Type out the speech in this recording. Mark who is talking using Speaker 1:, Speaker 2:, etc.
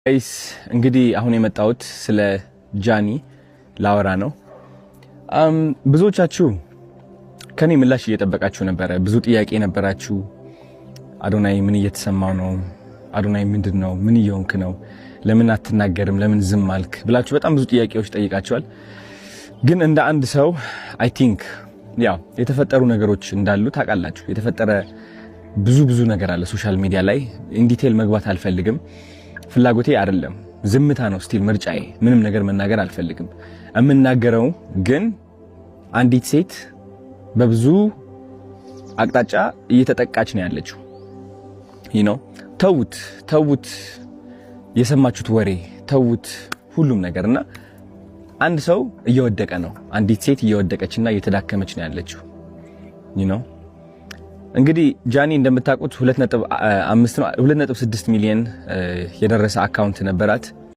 Speaker 1: Guys፣ እንግዲህ አሁን የመጣሁት ስለ ጃኒ ላወራ ነው። ብዙዎቻችሁ ከኔ ምላሽ እየጠበቃችሁ ነበረ። ብዙ ጥያቄ ነበራችሁ። አዶናይ ምን እየተሰማው ነው? አዶናይ ምንድን ነው? ምን እየሆንክ ነው? ለምን አትናገርም? ለምን ዝም አልክ? ብላችሁ በጣም ብዙ ጥያቄዎች ጠይቃችኋል። ግን እንደ አንድ ሰው I think ያው የተፈጠሩ ነገሮች እንዳሉ ታውቃላችሁ። የተፈጠረ ብዙ ብዙ ነገር አለ social media ላይ። In detail መግባት አልፈልግም፣ ፍላጎቴ አይደለም። ዝምታ ነው still ምርጫዬ። ምንም ነገር መናገር አልፈልግም። የምናገረው ግን አንዲት ሴት በብዙ አቅጣጫ እየተጠቃች ነው ያለችው። ተዉት፣ ተዉት፣ የሰማችሁት ወሬ ተዉት፣ ሁሉም ነገር እና አንድ ሰው እየወደቀ ነው። አንዲት ሴት እየወደቀችና እየተዳከመች ነው ያለችው። እንግዲህ ጃኒ እንደምታውቁት 2.5 ነው፣ 2.6 ሚሊዮን የደረሰ account ነበራት።